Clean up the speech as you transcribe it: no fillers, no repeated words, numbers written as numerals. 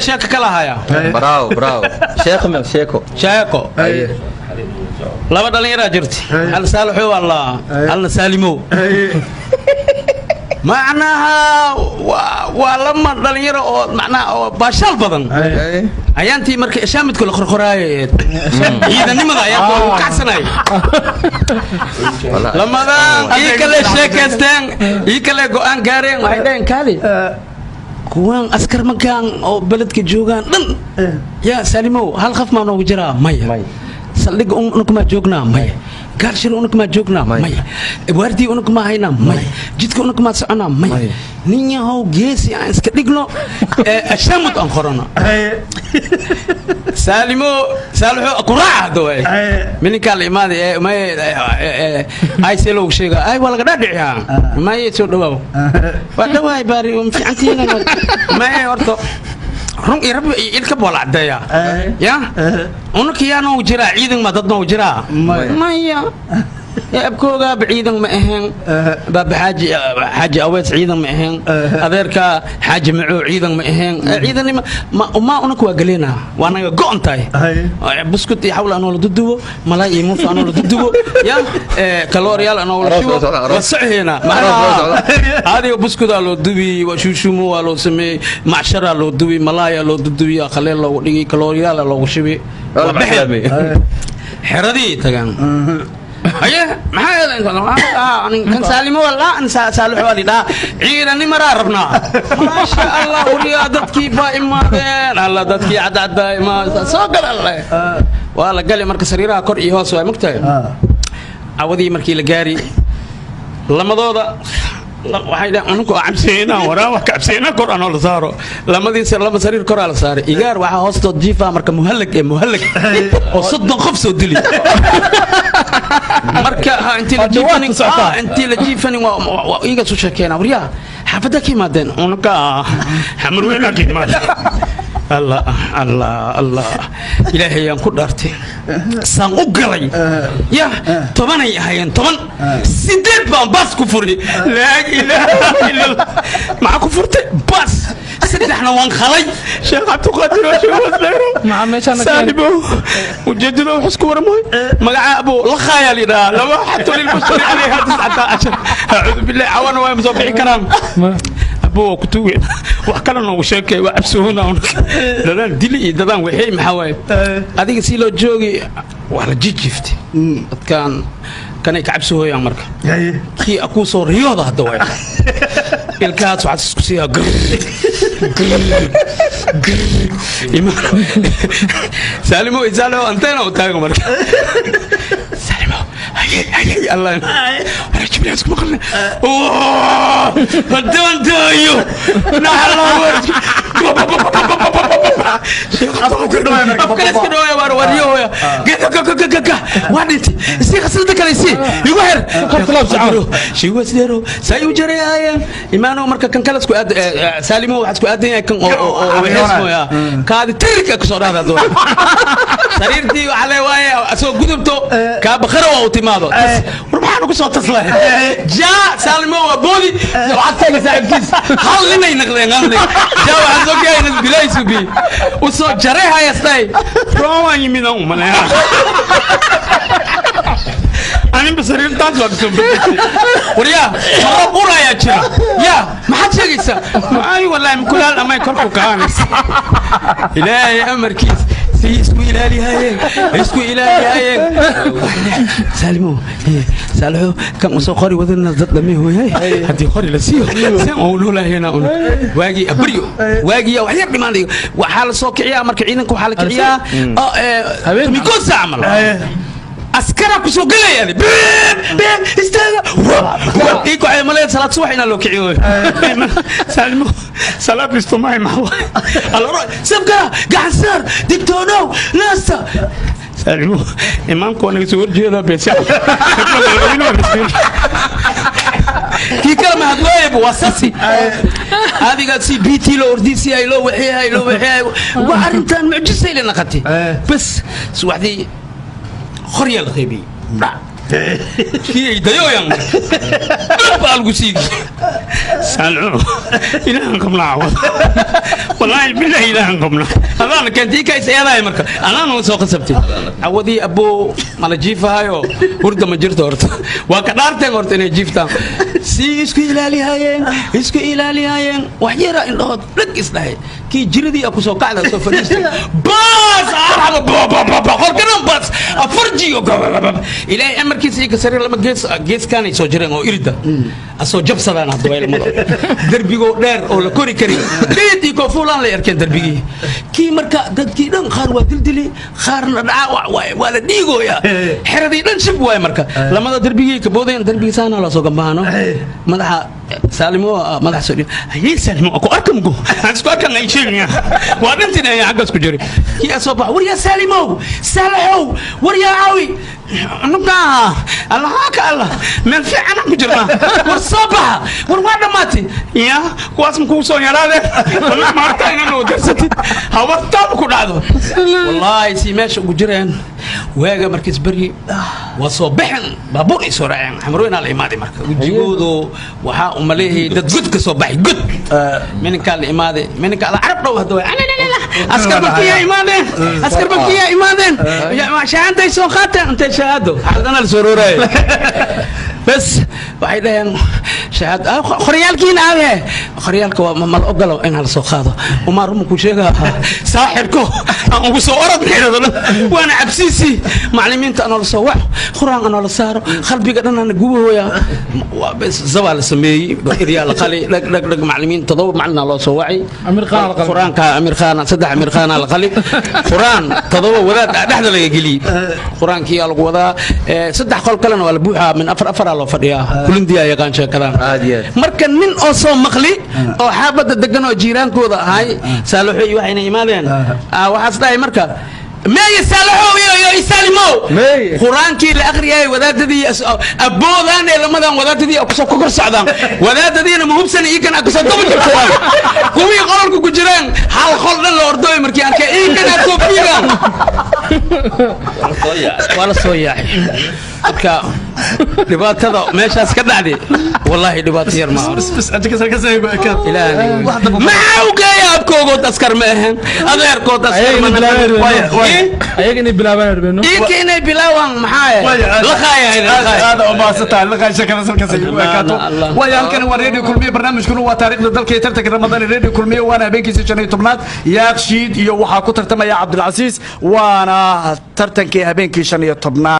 Sheeko kala haya. Bravo, bravo. Sheeko meel sheeko. Sheeko. Laba dhalinyaraa jirta, hal Saalixow alla, halna Saalimow. Macnaha waa lama dhalinyaro oo macnaha oo baashaal badan. Ayaantii marka ishaamidku la qorqoraayo ciidanimada ayaa lagu kacsanay. Lamadan ii kale sheekaysteen, ii kale go'aan gaareen. Waxay dhaheen, kaali kuwaan askar makaan oo beledka joogaan dhan, yaa Saalimow, hal qof maa noogu jiraa? Maya. Saldhigga unukumaa joognaa? Maya. Gaarshir unukumaa joognaa? Maya. Waardii unukumaa haynaa? Maya. Jidka unukumaa soconaa? Maya. Nin yahow geesi aan iska dhigno, ashaamud aan qorano. Saalimo, Saalixo kuraaca hadda waay. Mininkaa la imaaday ee may ay see loogu sheega, ay waa laga dhaadhiciyaa. May soo dhawaaw, waa dhawaay baari fiicantihiin. May horta run iyo rabbi iyo ilka baa la caddeeyaa. Ya unaka yaa noogu jiraa ciidan, ma dad noogu jiraa? Maya. Abkoogaaba ciidan ma ahayn, baaba Xaaji, Xaaji Aweys ciidan ma ahayn, adeerka Xaaji Macuu ciidan ma ahayn. Ciidanima ma unaka waa galeynaa, waa naga go'on tahay. Buskut iyo xawl anoo la dudubo, malaay iyo muuf anoo la dudubo, ya kalooriyaal anoo la shubo, waa soceynaa. Adiga buskudaa loo dubi, waa shuushumo waa loo sameeyey, macsharaa loo dubi, malaayaa loo dudubi, khaleel loogu dhigi, kalooriyaala loogu shubi, waa baxeen xeradii tagaan. Haye, maxaa kan Saalimo walaa Saalix waa lidhaa, ciidanimaraa rabnaa. Maasha Allah, wariyaa dadkii baa imaadeen, alla dadkii cadcadbaa imaadeen, soo gal alle. Waa la gali marka sariiraha kor iyo hoos waa mogtahay. Cawadii markii la gaari lamadooda waxay dhaheen, ununka waa cabseynaa, waraa wax cabseynaa, kor anoo la saaro. Lamadii lama sariir koraa la saaray. Igaar waxaa hoostood jiifaa marka muhallag ee muhallag oo 30 qof soo dili. Marka ha intii la jiifanin, intii la jiifanin waa iiga soo sheekeynaa, waryaa xaafadda ka yimaadeen, ununka Xamar weynaa ka yimaadeen. Allah Allah Allah, Ilaahay aan ku dhaartay, saan u galay ya 10-ay ahaayeen, 10, 8 baan baas ku furi. Laa ilaaha illa Allah, maxaa ku furtay baas? Saddexna waan khalay. Sheekh Cabdiqaadir oo sheekh Wasdheero Saalimo ujeedada wax isku warmay magaca abu la khaayaa lidhaa laba xato lilbashari calayha 19. Acuudu billahi, cawana waa ma soo bixi karaan. Abu waa ku tuugeen, wax kale noogu sheekay, waa cabsoona dadaan dili iyo dadaan waxay. Maxaa waaye adiga si loo joogi waa la jijiiftay dadkan kanay ka cabsooyaan. Marka kii akuu soo riyooda hadda waay ilkahaas waxaad isku siiyaa grr grr grr. Saalimo Isaalo anteena u taago. Marka Saalimo, hayay hayay, Allah wara jibriil isku maqalna haddaan daayo afkaleska dhawaya waar waryahoya gagagagaga waa dhintay, isii khaslada kale isii igu xer shiwasdero say u jareeyayeen imaano. Marka kan kale isku aad, Saalimo waxaa isku aadan yahay kan oo wixismoya kaadi tirka kusoo dhahda doon sariirtii waxaa le waaye asoo gudubto kaa bakara waa u timaado. War maxaan ku soo taslay? Jaa Saalimo waa boodi, waxaad taga saaxiibkiis hal ninay naqdeen, hal nin. Jaa waxaan soo gaayna bilaysu bi u soo jaray hayastay roowaan yimid aan umaleeyaa aninba sariirtaas waa kasoo bedeshay. Waryaa marab urayaa jira, yaa maxaad sheegaysaa? Maay wallaahi mukulaal amay korku kaanaysa. Ilaahay amarkiis si isku ilaalihayeen, isku ilaalihayeen. Saalimo, Saalixo kan usoo qori wadana dad dhamay hooyay haddii qori la siiyo seen oo noolaahayna un waagii abriyo waagii wax yar dhimaanayo waxaa la soo kiciyaa. Marka ciidanka waxaa la kiciyaa mikosa camal askara kusoo galaya been been istaaga ii kocay malay salaad subax inaa loo kiciyo. Saalimo salaad istumay maxaa allo sabkara gacan saar digtoonow naasta. Saalimo imaamka waa naga soo horjeedaa bees kii kale mahadlooyab waa sasi adiga si bt loo ordisiyay loo waxeehay loo waxeehay. Waa arrintan mucjisay la naqatay. Bas subaxdii qoryaa la qaybiyey. Kii ay dayoyan dhab baa lagu siigi. Saalco, ilaahan qabnaa, wallaahi billahi ilaahan qabnaa, adaana keentay ika is eedahay. Marka anaana la soo qasabtay cawadii aboo mala jiifahayo, hurda ma jirto. Horta waa ka dhaarteen horta inay jiiftaan, sii isku ilaalihayeen, isku ilaalihayeen. Wax yara indhahood dhag isdhahay, kii jiradii a kusoo kacda, soo fadhiistay, baas arxaba qolkanan, baas afarjiyo. Ilaahay amarkiisa iyo kasariir lama gees geeskaanay soo jireen oo irida asoo jabsadaan. Hadda waa ilmada derbigoo dheer oo la kori karin dheedii koofuulaan lay arkeen derbigii kii. Marka dadkii dhan qaar waa dildili, qaarna dhacaa, waa la dhiigooya, xeradii dhan shib waay. Marka lamada derbigii ka boodeen, derbigii saana la soo gambahano. Madaxa Saalimo madaxa soo dhiin, hayee Saalimo ku arkamgo aan isku arkan ay sheegaya waa dhintin ay xaggaas ku jiray. Kii asoo bax, war yaa Saalimow, Saalaxow, war yaa caawi nugaa, Allaha ka Allah, meel fiican aan ku jirnaa, war soo baxa, war waa dhammaatay. Ya kuwaas ma kugu soo yaraadeen? Wallah maarta inaan oo darsatid habartaaba ku dhacdo. Wallaahi si meesha ugu jireen waaga markiis beryi waa soo baxeen, baabuur ay soo raaceen, Xamrooynaa la imaaday. Marka wejigoodu waxaa umaleeyay dad god ka soo baxay, god mininkaa la imaaday, mininka ala carab dhow. Hadda way askar bankiyaa imaadeen, askar bankiyaa imaadeen, shahaantay soo qaateen, intay shahaado xaldana la soo rooraayo bas. Waxay dhaheen shahaad qoryaalkiina aabe, qoryaalka waa ma la ogolo in la soo qaado. Umaa ruma ku sheegaa, saaxirko aan ugu soo orod xidhado dhan waana cabsiisi macallimiinta anoo la soo waco, quraan anoo la saaro, qalbiga dhan ana gubahooya. Waa bas zabaa la sameeyey, iryaa la qali, dhag dhag dhag. Macallimiin 7 macalina loo soo wacay. Amir Khan la qali. Quraanka Amir Khan, saddex Amir Khan la qali, quraan 7 wadaad dhexda laga geliyey, quraankii yaa lagu wadaa. Saddex qol kalena waa la buuxaa, min afar afaraa loo fadhiyaa, kulindiyaa yaqaan sheekadan. Aad iyo aad. Marka nin oo soo maqli oo xaafadda degan oo jiiraankooda ahay, Saalaxo iyo waxayna imaadeen. Waxaas dhahay marka meeye Saalaxow iyo Isaalimow? Meeye. Qur-aankii la akhriyay wadaadadii aboodaan ee lamadan wadaadadii kusoo ku kor socdaan, wadaadadiina ma hubsan, iikana kusoo daba jabsadaan. Kuwii qolalku ku jireen hal qol dhan la ordooy markii arkay iikana soo fiigaan, waa la soo yaacay. Marka dhibaatada meeshaas ka dhacday wallaahi dhibaato yar maaha. Maxaa u geeya? Abkoogood askar ma ahayn, adeerkood askar ma Ayaga inay bilaabaan rabeen. Iinka inay bilaawaan maxaa laqaaya. Aad u mahadsantahay laqaay, sheekada salkaas ay ugu ekaato. Allah. Waayo, halkani waa Radio Kulmiye, barnaamijkuna waa taariikhda dalka iyo tartanka Ramadaan ee Radio Kulmiye, waana habeenkiisa 15aad. Yaaqshiid iyo waxaa ku tartamaya Cabdilcasiis, waana tartankii habeenkii 15aad.